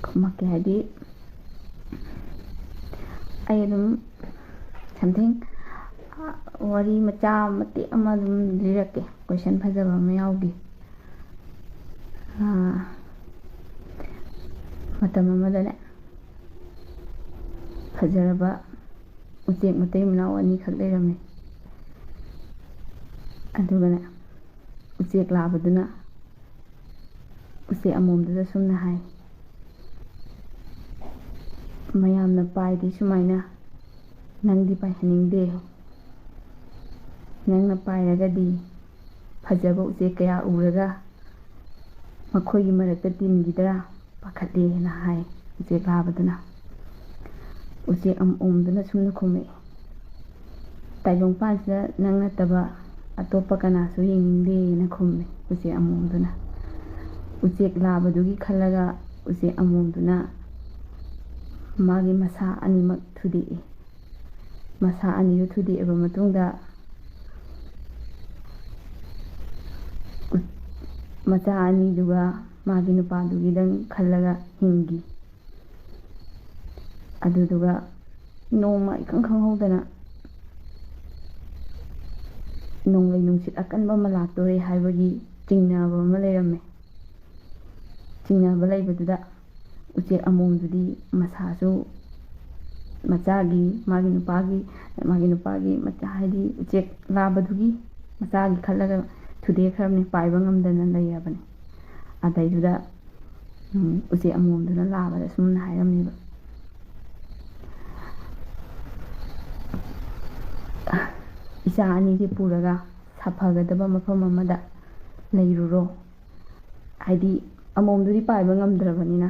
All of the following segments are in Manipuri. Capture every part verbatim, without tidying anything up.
ꯈꯨꯝꯃꯛꯀꯦ, ꯍꯥꯏꯗꯤ ꯑꯩ ꯑꯗꯨꯝ something, ꯋꯥꯔꯤ ꯃꯆꯥ ꯃꯇꯦꯛ ꯑꯃ ꯑꯗꯨꯝ ꯂꯤꯔꯛꯀꯦ, question ꯐꯖꯕ ꯑꯃ ꯌꯥꯎꯈꯤ꯫ ꯑꯥ, ꯃꯇꯝ ꯑꯃꯗꯅꯦ, ꯐꯖꯔꯕ ꯎꯆꯦꯛ ꯃꯇꯩ ꯃꯅꯥꯎ ꯑꯅꯤꯈꯛ ꯂꯩꯔꯝꯃꯤ꯫ ꯑꯗꯨꯒꯅꯦ, ꯎꯆꯦꯛ ꯂꯥꯕꯗꯨꯅ ꯎꯆꯦꯛ ꯑꯃꯣꯝꯗꯨꯗ ꯁꯨꯝꯅ ꯍꯥꯏ, "ꯃꯌꯥꯝꯅ ꯄꯥꯏꯗꯤ ꯁꯨꯃꯥꯏꯅ, ꯅꯪꯗꯤ ꯄꯥꯏꯍꯟꯅꯤꯡꯗꯦ꯫ ꯅꯪꯅ ꯄꯥꯏꯔꯒꯗꯤ ꯐꯖꯕ ꯎꯆꯦꯛ ꯀꯌꯥ ꯎꯔꯒ ꯃꯈꯣꯏꯒꯤ ꯃꯔꯛꯇ ꯇꯤꯟꯈꯤꯗ꯭ꯔꯥ ꯄꯥꯈꯠꯂꯦꯅ" ꯍꯥꯏ ꯎꯆꯦꯛ ꯂꯥꯕꯗꯨꯅ꯫ ꯎꯆꯦꯛ ꯑꯃꯣꯝꯗꯨꯅ ꯁꯨꯝꯅ ꯈꯨꯝꯃꯛꯏ, "ꯇꯥꯏꯕꯪꯄꯥꯟꯁꯤꯗ ꯅꯪ ꯅꯠꯇꯕ ꯑꯇꯣꯞꯄ ꯀꯅꯥꯁꯨ ꯌꯦꯡꯅꯤꯡꯗꯦꯅ" ꯈꯨꯝꯃꯤ ꯎꯆꯦꯛ ꯑꯃꯣꯝꯗꯨꯅ꯫ ꯎꯆꯦꯛ ꯂꯥꯕꯗꯨꯒꯤ ꯈꯜꯂꯒ ꯎꯆꯦꯛ ꯑꯃꯣꯝꯗꯨꯅ ꯃꯥꯒꯤ ꯃꯁꯥ ꯑꯅꯤꯃꯛ ꯊꯨꯗꯦꯛꯏ꯫ ꯃꯁꯥ ꯑꯅꯤꯗꯨ ꯊꯨꯗꯦꯛꯑꯕ ꯃꯇꯨꯡꯗ, ꯎ-, ꯃꯆꯥ ꯑꯅꯤꯗꯨꯒ ꯃꯥꯒꯤ ꯅꯨꯄꯥꯗꯨꯒꯤꯗꯪ ꯈꯜꯂꯒ ꯍꯤꯡꯈꯤ꯫ ꯑꯗꯨꯗꯨꯒ ꯅꯣꯡꯃ ꯏꯈꯪ ꯈꯪꯍꯧꯗꯅ ꯅꯣꯡꯂꯩ ꯅꯨꯡꯁꯤꯠ ꯑꯀꯟꯕ ꯑꯃ ꯂꯥꯛꯇꯣꯔꯦ ꯍꯥꯏꯕꯒꯤ ꯆꯤꯡꯅꯕ ꯑꯃ ꯂꯩꯔꯝꯃꯦ꯫ ꯆꯤꯡꯅꯕ ꯂꯩꯕꯗꯨꯗ ꯎꯆꯦꯛ ꯑꯃꯣꯝꯗꯨꯗꯤ ꯃꯁꯥꯁꯨ ꯃꯆꯥꯒꯤ, ꯃꯥꯒꯤ ꯅꯨꯄꯥꯒꯤ, ꯃꯥꯒꯤ ꯅꯨꯄꯥꯒꯤ ꯃꯆꯥ, ꯍꯥꯏꯗꯤ ꯎꯆꯦꯛ ꯂꯥꯕꯗꯨꯒꯤ ꯃꯆꯥꯒꯤ ꯈꯜꯂꯒ ꯊꯨꯗꯦꯛꯈ꯭ꯔꯕꯅꯤ, ꯄꯥꯏꯕ ꯉꯝꯗꯅ ꯂꯩꯔꯕꯅꯤ꯫ ꯑꯗꯩꯗꯨꯗ, ꯎꯝ, ꯎꯆꯦꯛ ꯑꯃꯣꯝꯗꯨꯅ ꯂꯥꯕꯗ ꯁꯨꯝꯅ ꯍꯥꯏꯔꯝꯃꯦꯕ, "ꯏꯆꯥ ꯑꯅꯤꯁꯦ ꯄꯨꯔꯒ ꯁꯥꯐꯒꯗꯕ ꯃꯐꯝ ꯑꯃꯗ ꯂꯩꯔꯨꯔꯣ"꯫ ꯍꯥꯏꯗꯤ ꯑꯃꯣꯝꯗꯨꯗꯤ ꯄꯥꯏꯕ ꯉꯝꯗ꯭ꯔꯕꯅꯤꯅ꯫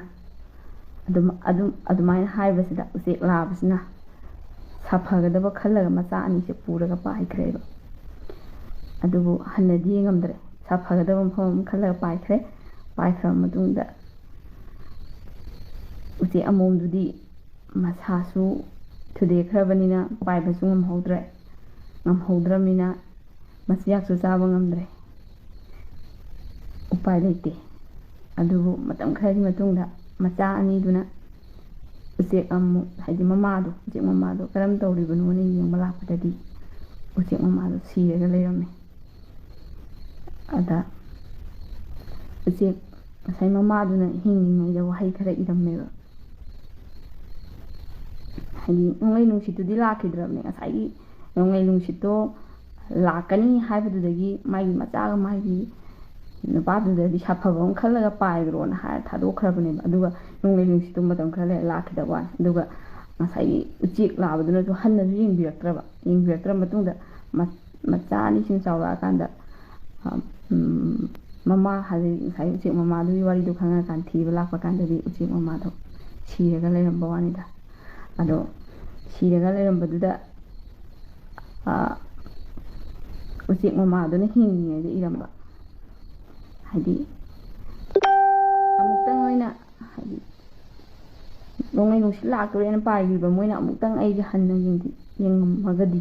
ꯑꯗꯨꯝ, ꯑꯗꯨꯝ, ꯑꯗꯨꯃꯥꯏꯅ ꯍꯥꯏꯕꯁꯤꯗ ꯎꯆꯦꯛ ꯂꯥꯕꯁꯤꯅ ꯁꯥꯐꯒꯗꯕ ꯈꯜꯂꯒ ꯃꯆꯥ ꯑꯅꯤꯁꯦ ꯄꯨꯔꯒ ꯄꯥꯏꯈ꯭ꯔꯦꯕ꯫ ꯑꯗꯨꯕꯨ ꯍꯟꯅꯗꯤ ꯌꯦꯡꯉꯝꯗ꯭ꯔꯦ꯫ ꯁꯥꯐꯒꯗꯕ ꯃꯐꯝ ꯑꯃ ꯈꯜꯂꯒ ꯄꯥꯏꯈ꯭ꯔꯦ꯫ ꯄꯥꯏꯈ꯭ꯔꯕ ꯃꯇꯨꯡꯗ ꯎꯆꯦꯛ ꯑꯃꯣꯝꯗꯨꯗꯤ ꯃꯁꯥꯁꯨ ꯊꯨꯗꯦꯛꯈ꯭ꯔꯕꯅꯤꯅ ꯄꯥꯏꯕꯁꯨ ꯉꯝꯍꯧꯗ꯭ꯔꯦ꯫ ꯉꯝꯍꯧꯗ꯭ꯔꯕꯅꯤꯅ ꯃꯆꯤꯟꯖꯥꯛꯁꯨ ꯆꯥꯕ ꯉꯝꯗ꯭ꯔꯦ꯫ ꯎꯄꯥꯏ ꯂꯩꯇꯦ꯫ ꯑꯗꯨꯕꯨ ꯃꯇꯝ ꯈꯔꯒꯤ ꯃꯇꯨꯡꯗ ꯃꯆꯥ ꯑꯅꯤꯗꯨꯅ ꯎꯆꯦꯛ ꯑꯃꯨꯛ, ꯍꯥꯏꯗꯤ ꯃꯃꯥꯗꯣ, ꯎꯆꯦꯛ ꯃꯃꯥꯗꯣ ꯀꯔꯝ ꯇꯧꯔꯤꯕꯅꯣꯅ ꯌꯦꯡꯕ ꯂꯥꯛꯄꯗꯗꯤ ꯎꯆꯦꯛ ꯃꯃꯥꯗꯣ ꯁꯤꯔꯒ ꯂꯩꯔꯝꯃꯦ꯫ ꯑꯗ ꯎꯆꯦꯛ, ꯉꯁꯥꯏ ꯃꯃꯥꯗꯨꯅ ꯍꯤꯡꯂꯤꯉꯩꯗ ꯋꯥꯍꯩ ꯈꯔ ꯏꯔꯝꯃꯦꯕ꯫ ꯍꯥꯏꯗꯤ ꯅꯣꯡꯂꯩ ꯅꯨꯡꯁꯤꯠꯇꯨꯗꯤ ꯂꯥꯛꯈꯤꯗ꯭ꯔꯕꯅꯦ꯫ ꯉꯁꯥꯏꯒꯤ ꯅꯣꯡꯂꯩ ꯅꯨꯡꯁꯤꯠꯇꯣ ꯂꯥꯛꯀꯅꯤ ꯍꯥꯏꯕꯗꯨꯗꯒꯤ ꯃꯥꯒꯤ ꯃꯆꯥꯒ ꯃꯥꯒꯤ ꯅꯨꯄꯥꯗꯨꯗꯗꯤ ꯁꯥꯐꯕ ꯑꯃ ꯈꯜꯂꯒ ꯄꯥꯏꯈ꯭ꯔꯣꯅ ꯍꯥꯏꯔ ꯊꯥꯗꯣꯛꯈ꯭ꯔꯕꯅꯦꯕ꯫ ꯑꯗꯨꯒ ꯅꯣꯡꯂꯩ ꯅꯨꯡꯁꯤꯠꯇꯣ ꯃꯇꯝ ꯈꯔ ꯂꯩꯔ ꯂꯥꯛꯈꯤꯗꯕ ꯋꯥꯅꯤ꯫ ꯑꯗꯨꯒ ꯉꯁꯥꯏꯒꯤ ꯎꯆꯦꯛ ꯂꯥꯕꯗꯨꯅꯁꯨ ꯍꯟꯅꯁꯨ ꯌꯦꯡꯕꯤꯔꯛꯇ꯭ꯔꯕ꯫ ꯌꯦꯡꯕꯤꯔꯛꯇ꯭ꯔ ꯃꯇꯨꯡꯗ ꯃ-, ꯃꯆꯥ ꯑꯅꯤꯁꯤꯅ ꯆꯥꯎꯔꯛꯑꯀꯥꯟꯗ, ꯑ, ꯎꯝ, ꯃꯃꯥ, ꯍꯥꯏꯗꯤ ꯉꯁꯥꯏ ꯎꯆꯦꯛ ꯃꯃꯥꯗꯨꯒꯤ ꯋꯥꯔꯤꯗꯣ ꯈꯪꯉꯀꯥꯟꯗ ꯊꯤꯕ ꯂꯥꯛꯄ ꯀꯥꯟꯗꯗꯤ ꯎꯆꯦꯛ ꯃꯃꯥꯗꯣ ꯁꯤꯔꯒ ꯂꯩꯔꯝꯕ ꯋꯥꯅꯤꯗ꯫ ꯑꯗꯣ ꯁꯤꯔꯒ ꯂꯩꯔꯝꯕꯗꯨꯗ, ꯑ, ꯎꯆꯦꯛ ꯃꯃꯥꯗꯨꯅ ꯍꯤꯡꯉꯤꯉꯩꯗ ꯏꯔꯝꯕ, ꯍꯥꯏꯗꯤ ꯑꯃꯨꯛꯇꯪ ꯑꯣꯏꯅ, ꯍꯥꯏꯗꯤ ꯅꯣꯡꯂꯩ ꯅꯨꯡꯁꯤꯠ ꯂꯥꯛꯇꯣꯔꯦꯅ ꯄꯥꯏꯈꯤꯕ ꯃꯣꯏꯅ ꯑꯃꯨꯛꯇꯪ ꯑꯩꯁꯦ ꯍꯟꯅ ꯌꯦꯡꯗꯤ-, ꯌꯦꯡꯉꯝꯃꯒꯗꯤ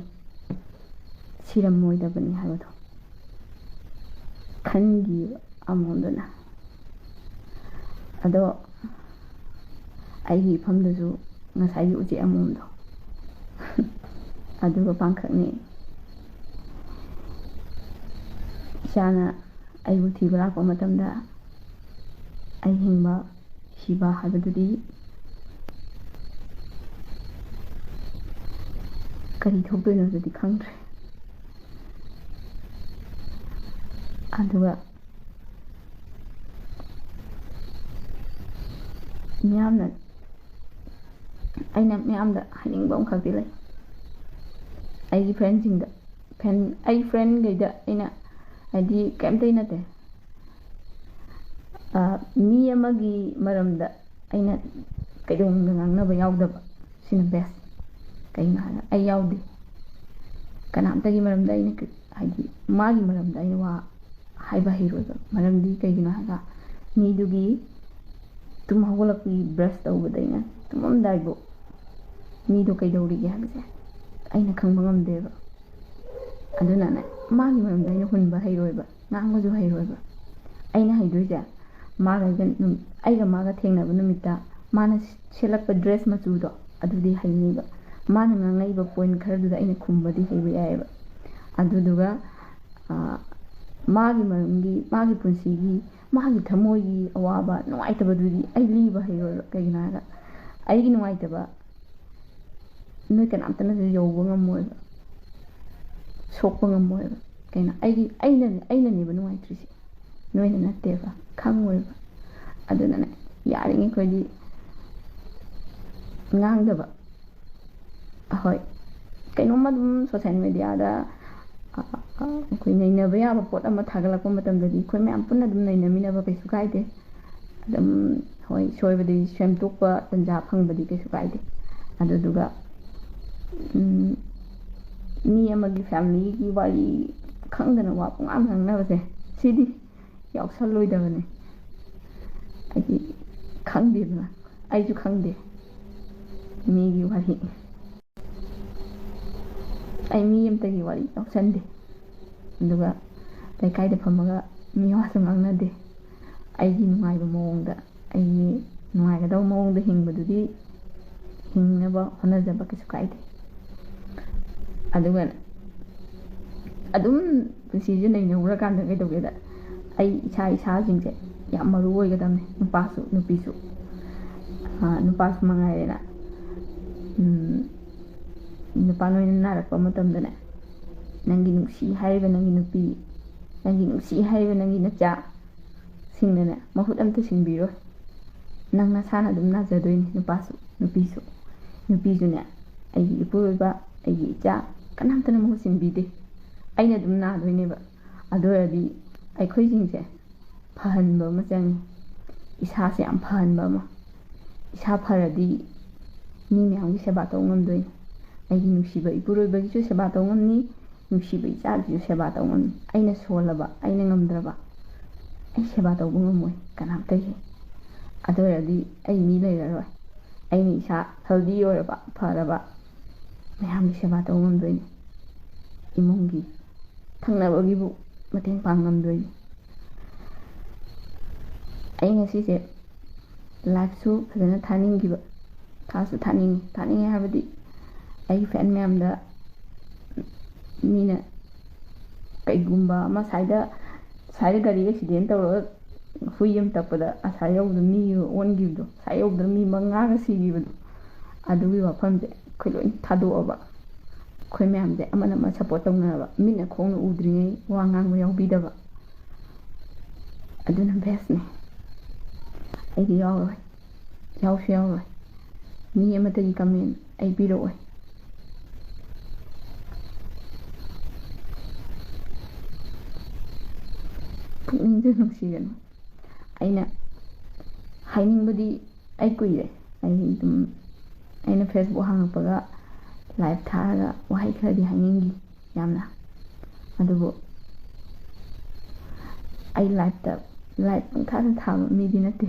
ꯁꯤꯔꯝꯃꯣꯏꯗꯕꯅꯤ ꯍꯥꯏꯕꯗꯣ ꯈꯟꯈꯤꯕ ꯑꯃꯣꯝꯗꯨꯅ꯫ ꯑꯗꯣ ꯑꯩꯒꯤ ꯏꯐꯝꯗꯁꯨ ꯉꯁꯥꯏꯒꯤ ꯎꯆꯦꯛ ꯑꯃꯣꯝꯗꯣ ꯑꯗꯨꯒ ꯄꯥꯡꯈꯛꯅꯤ꯫ ꯏꯆꯥꯅ ꯑꯩꯕꯨ ꯊꯤꯕ ꯂꯥꯛꯄ ꯃꯇꯝꯗ ꯑꯩ ꯍꯤꯡꯕ ꯁꯤꯕ ꯍꯥꯏꯕꯗꯨꯗꯤ ꯀꯔꯤ ꯊꯣꯛꯇꯣꯏꯅꯣꯗꯨꯗꯤ ꯈꯪꯗ꯭ꯔꯦ꯫ ꯑꯗꯨꯒ ꯃꯤꯌꯥꯝꯅ, ꯑꯩꯅ ꯃꯤꯌꯥꯝꯗ ꯍꯥꯏꯅꯤꯡꯕ ꯑꯃꯈꯛꯇꯤ ꯂꯩ꯫ ꯑꯩꯒꯤ ꯐ꯭ꯔꯦꯟꯁꯤꯡꯗ, ꯐ꯭ꯔꯦꯟ, ꯑꯩ ꯐ꯭ꯔꯦꯟꯈꯩꯗ ꯑꯩꯅ, ꯍꯥꯏꯗꯤ ꯀꯩꯝꯇꯩ ꯅꯠꯇꯦ, ꯑ, ꯃꯤ ꯑꯃꯒꯤ ꯃꯔꯝꯗ ꯑꯩꯅ ꯀꯩꯗꯧꯅꯨꯡꯗ ꯉꯥꯡꯅꯕ ꯌꯥꯎꯗꯕ, ꯁꯤꯅ ꯕꯦꯁ꯫ ꯀꯩꯒꯤꯅꯣ ꯍꯥꯏꯔꯒ ꯑꯩ ꯌꯥꯎꯗꯦ꯫ ꯀꯅꯥꯝꯇꯒꯤ ꯃꯔꯝꯗ ꯑꯩꯅ ꯀ-, ꯍꯥꯏꯗꯤ ꯃꯥꯒꯤ ꯃꯔꯝꯗ ꯑꯩꯅ ꯋꯥ ꯍꯥꯏꯕ ꯍꯩꯔꯣꯏꯕ꯫ ꯃꯔꯝꯗꯤ ꯀꯩꯒꯤꯅꯣ ꯍꯥꯏꯔꯒ ꯃꯤꯗꯨꯒꯤ ꯇꯨꯝ ꯍꯧꯒꯠꯂꯛꯄꯒꯤ ꯕ꯭ꯔꯁ ꯇꯧꯕꯗꯩꯅ ꯇꯨꯝꯃꯝꯗꯥꯏꯕꯨ ꯃꯤꯗꯣ ꯀꯩꯗꯧꯔꯤꯒꯦ ꯍꯥꯏꯕꯁꯦ ꯑꯩꯅ ꯈꯪꯕ ꯉꯝꯗꯦꯕ꯫ ꯑꯗꯨꯅꯅꯦ, ꯃꯥꯒꯤ ꯃꯔꯝꯗ ꯑꯩꯅ ꯍꯨꯟꯕ ꯍꯩꯔꯣꯏꯕ, ꯉꯥꯡꯕꯁꯨ ꯍꯩꯔꯣꯏꯕ꯫ ꯑꯩꯅ ꯍꯩꯗꯣꯏꯁꯦ ꯃꯥꯒ ꯑꯩꯒ ꯅꯨ- ꯑꯩꯒ ꯃꯥꯒ ꯊꯦꯡꯅꯕ ꯅꯨꯃꯤꯠꯇ ꯃꯥꯅ ꯁꯦꯠꯂꯛꯄ ꯗ꯭ꯔꯦꯁ ꯃꯆꯨꯗꯣ ꯑꯗꯨꯗꯤ ꯍꯩꯅꯤꯕ꯫ ꯃꯥꯅ ꯉꯥꯡꯉꯛꯏꯕ ꯄꯣꯏꯟ ꯈꯔꯗꯨꯗ ꯑꯩꯅ ꯈꯨꯝꯕꯗꯤ ꯍꯩꯕ ꯌꯥꯏꯑꯕ꯫ ꯑꯗꯨꯗꯨꯒ ꯃꯥꯒꯤ ꯃꯔꯝꯒꯤ, ꯃꯥꯒꯤ ꯄꯨꯟꯁꯤꯒꯤ, ꯃꯥꯒꯤ ꯊꯃꯣꯏꯒꯤ ꯑꯋꯥꯕ ꯅꯨꯡꯉꯥꯏꯇꯕꯗꯨꯗꯤ ꯑꯩ ꯂꯤꯕ ꯍꯩꯔꯣꯏꯕ꯫ ꯀꯩꯒꯤꯅꯣ ꯍꯥꯏꯔꯒ ꯑꯩꯒꯤ ꯅꯨꯡꯉꯥꯏꯇꯕ ꯅꯣꯏ ꯀꯅꯥꯝꯇꯅꯁꯨ ꯌꯧꯕ ꯉꯝꯃꯣꯏꯕ, ꯁꯣꯛꯄ ꯉꯝꯃꯣꯏꯕ꯫ ꯀꯩꯅꯣ ꯑꯩꯒꯤ ꯑꯩꯅ ꯑꯩꯅꯅꯦꯕ ꯅꯨꯡꯉꯥꯏꯇ꯭ꯔꯤꯁꯦ, ꯅꯣꯏꯅ ꯅꯠꯇꯦꯕ, ꯈꯪꯉꯣꯏꯕ꯫ ꯑꯗꯨꯅꯅꯦ, ꯌꯥꯔꯤꯉꯩ ꯑꯩꯈꯣꯏꯗꯤ ꯉꯥꯡꯗꯕ꯫ ꯍꯣꯏ, ꯀꯩꯅꯣꯝꯃ ꯑꯗꯨꯝ ꯁꯣꯁꯦꯜ ꯃꯦꯗꯤꯌꯥꯗ ꯑꯩꯈꯣꯏ ꯅꯩꯅꯕ ꯌꯥꯕ ꯄꯣꯠ ꯑꯃ ꯊꯥꯒꯠꯂꯛꯄ ꯃꯇꯝꯗꯗꯤ ꯑꯩꯈꯣꯏ ꯃꯌꯥꯝ ꯄꯨꯟꯅ ꯑꯗꯨꯝ ꯅꯩꯅꯃꯤꯟꯅꯕ ꯀꯩꯁꯨ ꯀꯥꯏꯗꯦ꯫ ꯑꯗꯨꯝ, ꯍꯣꯏ, ꯁꯣꯏꯕꯗꯒꯤ ꯁꯦꯝꯗꯣꯛꯄ ꯇꯟꯖꯥ ꯐꯪꯕꯗꯤ ꯀꯩꯁꯨ ꯀꯥꯏꯗꯦ꯫ ꯑꯗꯨꯗꯨꯒ ꯃꯤ ꯑꯃꯒꯤ ꯐꯦꯃꯤꯂꯤꯒꯤ ꯋꯥꯔꯤ ꯈꯪꯗꯅ ꯋꯥ ꯄꯨꯡꯉꯥꯡ ꯉꯥꯡꯅꯕꯁꯦ, ꯁꯤꯗꯤ ꯌꯥꯎꯁꯜꯂꯣꯏꯗꯕꯅꯦ꯫ ꯍꯥꯏꯗꯤ, ꯈꯪꯗꯦꯗꯅ, ꯑꯩꯁꯨ ꯈꯪꯗꯦ ꯃꯤꯒꯤ ꯋꯥꯔꯤ꯫ ꯑꯩ ꯃꯤ ꯑꯃꯇꯒꯤ ꯋꯥꯔꯤ ꯌꯥꯎꯁꯟꯗꯦ꯫ ꯑꯗꯨꯒ ꯂꯩꯀꯥꯏꯗ ꯐꯝꯃꯒ ꯃꯤ ꯋꯥꯁꯨ ꯉꯥꯡꯅꯗꯦ꯫ ꯑꯩꯒꯤ ꯅꯨꯡꯉꯥꯏꯕ ꯃꯑꯣꯡꯗ, ꯑꯩꯒꯤ ꯅꯨꯡꯉꯥꯏꯒꯗꯕ ꯃꯑꯣꯡꯗ ꯍꯤꯡꯕꯗꯨꯗꯤ ꯍꯤꯡꯅꯕ ꯍꯣꯠꯅꯖꯕ ꯀꯩꯁꯨ ꯀꯥꯏꯗꯦ꯫ ꯑꯗꯨꯒ ꯑꯗꯨꯝ ꯄꯨꯟꯁꯤꯁꯦ ꯅꯩꯅꯧꯔꯀꯥꯟꯗ ꯀꯩꯗꯧꯒꯦꯗ, ꯑꯩ ꯏꯁꯥ ꯏꯁꯥꯁꯤꯡꯁꯦ ꯌꯥꯝ ꯃꯔꯨ ꯑꯣꯏꯒꯗꯕꯅꯦ, ꯅꯨꯄꯥꯁꯨ ꯅꯨꯄꯤꯁꯨ꯫ ꯅꯨꯄꯥꯁꯨ ꯃꯉꯥꯏꯔꯦꯅ꯫ ꯅꯨꯄꯥ ꯅꯣꯏꯅ ꯅꯥꯔꯛꯄ ꯃꯇꯝꯗꯅꯦ, ꯅꯪꯒꯤ ꯅꯨꯡꯁꯤ ꯍꯥꯏꯔꯤꯕ ꯅꯪꯒꯤ ꯅꯨꯄꯤ, ꯅꯪꯒꯤ ꯅꯨꯡꯁꯤ ꯍꯥꯏꯔꯤꯕ ꯅꯪꯒꯤ ꯅꯆꯥꯁꯤꯡꯅꯅꯦ ꯃꯍꯨꯠ ꯑꯝꯇ ꯁꯤꯟꯕꯤꯔꯣꯏ꯫ ꯅꯪ ꯅꯁꯥꯅ ꯑꯗꯨꯝ ꯅꯥꯖꯗꯣꯏꯅꯤ, ꯅꯨꯄꯥꯁꯨ ꯅꯨꯄꯤꯁꯨ꯫ ꯅꯨꯄꯤꯁꯨꯅꯦ, ꯑꯩꯒꯤ ꯏꯄꯨꯔꯣꯏꯕ, ꯑꯩꯒꯤ ꯏꯆꯥ, ꯀꯅꯥꯝꯇꯅ ꯃꯍꯨꯠ ꯁꯤꯟꯕꯤꯗꯦ꯫ ꯑꯩꯅ ꯑꯗꯨꯝ ꯅꯥꯗꯣꯏꯅꯦꯕ꯫ ꯑꯗꯨ ꯑꯣꯏꯔꯗꯤ ꯑꯩꯈꯣꯏꯁꯤꯡꯁꯦ ꯐꯍꯟꯕ ꯑꯃ ꯆꯪꯉꯤ꯫ ꯏꯁꯥꯁꯦ ꯌꯥꯝ ꯐꯍꯟꯕ ꯑꯃ꯫ ꯏꯁꯥ ꯐꯔꯗꯤ ꯃꯤ ꯃꯌꯥꯝꯒꯤ ꯁꯦꯕꯥ ꯇꯧ ꯉꯝꯗꯣꯏꯅꯤ꯫ ꯑꯩꯒꯤ ꯅꯨꯡꯁꯤꯕ ꯏꯄꯨꯔꯣꯏꯕꯒꯤꯁꯨ ꯁꯦꯕꯥ ꯇꯧ ꯉꯝꯅꯤ, ꯅꯨꯡꯁꯤꯕ ꯏꯆꯥꯒꯤꯁꯨ ꯁꯦꯕꯥ ꯇꯧ ꯉꯝꯅꯤ꯫ ꯑꯩꯅ ꯁꯣꯜꯂꯕ, ꯑꯩꯅ ꯉꯝꯗ꯭ꯔꯕ, ꯑꯩ ꯁꯦꯕꯥ ꯇꯧꯕ ꯉꯝꯃꯣꯏ ꯀꯅꯥꯝꯇꯒꯤ꯫ ꯑꯗꯨ ꯑꯣꯏꯔꯗꯤ ꯑꯩ ꯃꯤ ꯂꯩꯔꯔꯣꯏ꯫ ꯑꯩꯅ ꯏꯁꯥ ꯍꯦꯜꯗꯤ ꯑꯣꯏꯔꯕ, ꯐꯔꯕ, ꯃꯌꯥꯝꯒꯤ ꯁꯦꯕꯥ ꯇꯧ ꯉꯝꯗꯣꯏꯅꯤ꯫ ꯏꯃꯨꯡꯒꯤ, ꯊꯪꯅꯕꯒꯤꯕꯨ ꯃꯇꯦꯡ ꯄꯥꯡ ꯉꯝꯗꯣꯏꯅꯤ꯫ ꯑꯩ ꯉꯁꯤꯁꯦ ꯂꯥꯏꯐꯁꯨ ꯐꯖꯅ ꯊꯥꯅꯤꯡꯈꯤꯕ, ꯊꯥꯁꯨ ꯊꯥꯅꯤꯡꯉꯤ꯫ ꯊꯥꯅꯤꯡꯉꯤ ꯍꯥꯏꯕꯗꯤ ꯑꯩꯒꯤ ꯐꯦꯟ ꯃꯌꯥꯝꯗ, ꯃꯤꯅ ꯀꯩꯒꯨꯝꯕ ꯑꯃ ꯁ꯭ꯋꯥꯏꯗ, ꯁ꯭ꯋꯥꯏꯗ ꯒꯥꯔꯤ ꯑꯦꯛꯁꯤꯗꯦꯟ ꯇꯧꯔꯒ ꯍꯨꯏ ꯑꯃ ꯇꯞꯄꯗ ꯑꯁꯥꯏ ꯌꯧꯕꯗ ꯃꯤ ꯑꯣꯟꯈꯤꯕꯗꯣ, ꯑꯁꯥꯏ ꯌꯧꯕꯗ ꯃꯤ ꯃꯉꯥꯒ ꯁꯤꯈꯤꯕꯗꯣ, ꯑꯗꯨꯒꯤ ꯋꯥꯐꯝꯁꯦ ꯑꯩꯈꯣꯏ ꯂꯣꯏ ꯊꯥꯗꯣꯛꯑꯕ꯫ ꯑꯩꯈꯣꯏ ꯃꯌꯥꯝꯁꯦ ꯑꯃꯅ ꯑꯃ ꯁꯞꯄꯣꯔꯠ ꯇꯧꯅꯔꯕ, ꯃꯤꯠꯅ ꯈꯣꯡꯅ ꯎꯗ꯭ꯔꯤꯉꯩ ꯋꯥ ꯉꯥꯡꯕ ꯌꯥꯎꯕꯤꯗꯕ꯫ ꯑꯗꯨꯅ ꯕꯦꯁꯅꯦ꯫ ꯑꯩꯗꯤ ꯌꯥꯎꯔꯣꯏ, ꯌꯥꯎꯁꯨ ꯌꯥꯎꯔꯣꯏ꯫ ꯃꯤ ꯑꯃꯠꯇꯒꯤ ꯀꯃꯦꯟ ꯑꯩ ꯄꯤꯔꯛꯑꯣꯏ꯫ ꯄꯨꯛꯅꯤꯡꯁꯨ ꯅꯨꯡꯁꯤꯒꯅꯨ꯫ ꯑꯩꯅ ꯍꯥꯏꯅꯤꯡꯕꯗꯤ, ꯑꯩ ꯀꯨꯏꯔꯦ, ꯑꯩ ꯑꯗꯨꯝ, ꯑꯩꯅ ꯐꯦꯁꯕꯨꯛ ꯍꯥꯡꯉꯛꯄꯒ ꯂꯥꯏꯚ ꯊꯥꯔꯒ ꯋꯥꯍꯩ ꯈꯔꯗꯤ ꯍꯥꯏꯅꯤꯡꯈꯤ ꯌꯥꯝꯅ꯫ ꯑꯗꯨꯕꯨ ꯑꯩ ꯂꯥꯏꯚꯇ, ꯂꯥꯏꯚ ꯄꯪꯊꯥꯗ ꯊꯥꯕ ꯃꯤꯗꯤ ꯅꯠꯇꯦ꯫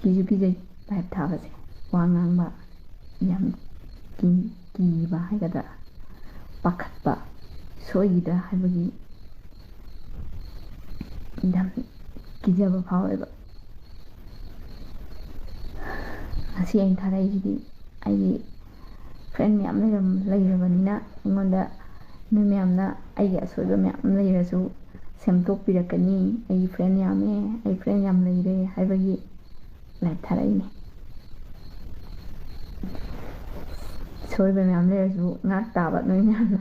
ꯀꯤꯁꯨ ꯀꯤꯖꯩ ꯂꯥꯏꯚ ꯊꯥꯕꯁꯦ꯫ ꯋꯥ ꯉꯥꯡꯕ ꯌꯥꯝ ꯀꯤ-, ꯀꯤꯕ ꯍꯥꯏꯒꯗ꯭ꯔꯥ, ꯄꯥꯈꯠꯄ, ꯁꯣꯏꯈꯤꯗ꯭ꯔꯥ ꯍꯥꯏꯕꯒꯤ ꯌꯥꯝ ꯀꯤꯖꯕ ꯐꯥꯎꯋꯦꯕ꯫ ꯉꯁꯤ ꯑꯩꯅ ꯊꯥꯔꯛꯏꯁꯤꯗꯤ ꯑꯩꯒꯤ ꯐ꯭ꯔꯦꯟ ꯃꯌꯥꯝ ꯂꯩꯔꯝ-, ꯂꯩꯔꯕꯅꯤꯅ, ꯑꯩꯉꯣꯟꯗ ꯅꯣꯏ ꯃꯌꯥꯝꯅ ꯑꯩꯒꯤ ꯑꯁꯣꯏꯕ ꯃꯌꯥꯝ ꯂꯩꯔꯁꯨ ꯁꯦꯝꯗꯣꯛꯄꯤꯔꯛꯀꯅꯤ꯫ ꯑꯩꯒꯤ ꯐ꯭ꯔꯦꯟ ꯌꯥꯝꯃꯦ, ꯑꯩ ꯐ꯭ꯔꯦꯟ ꯌꯥꯝ ꯂꯩꯔꯦ ꯍꯥꯏꯕꯒꯤ ꯂꯥꯏꯚ ꯊꯥꯔꯛꯏꯅꯦ꯫ ꯁꯣꯏꯕ ꯃꯌꯥꯝ ꯂꯩꯔꯁꯨ ꯉꯥꯛ ꯇꯥꯕ ꯅꯣꯏ ꯃꯌꯥꯝꯅ꯫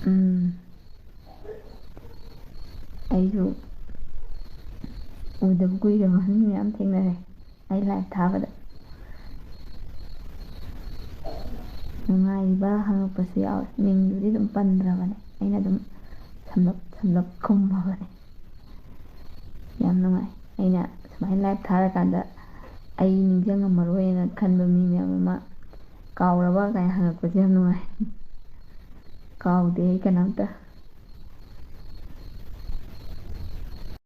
ꯎꯝ꯫ ꯑꯩꯁꯨ ꯎꯗꯕ ꯀꯨꯏꯔꯕ ꯃꯤ ꯃꯌꯥꯝ ꯊꯦꯡꯅꯔꯦ ꯑꯩ ꯂꯥꯏꯚ ꯊꯥꯕꯗ꯫ ꯅꯨꯡꯉꯥꯏꯔꯤꯕ ꯍꯪꯉꯛꯄꯁꯨ ꯌꯥꯎꯋꯦ꯫ ꯃꯤꯡꯗꯨꯗꯤ ꯑꯗꯨꯝ ꯄꯟꯗ꯭ꯔꯕꯅꯦ, ꯑꯩꯅ ꯑꯗꯨꯝ ꯁꯝꯂꯞ ꯁꯝꯂꯞ ꯈꯨꯝꯃꯕꯅꯦ꯫ ꯌꯥꯝ ꯅꯨꯡꯉꯥꯏ꯫ ꯑꯩꯅ ꯁꯨꯃꯥꯏꯅ ꯂꯥꯏꯚ ꯊꯥꯔꯀꯥꯟꯗ ꯑꯩ ꯅꯤꯡꯁꯤꯡꯉꯝꯃꯔꯣꯏꯅ ꯈꯟꯕ ꯃꯤ ꯃꯌꯥꯝ ꯑꯃ "ꯀꯥꯎꯔꯕ?" ꯀꯥꯏꯅ ꯍꯪꯉꯛꯄꯁꯦ ꯌꯥꯝ ꯅꯨꯡꯉꯥꯏ꯫ ꯀꯥꯎꯗꯦ ꯑꯩ ꯀꯩꯅꯣꯝꯇ꯫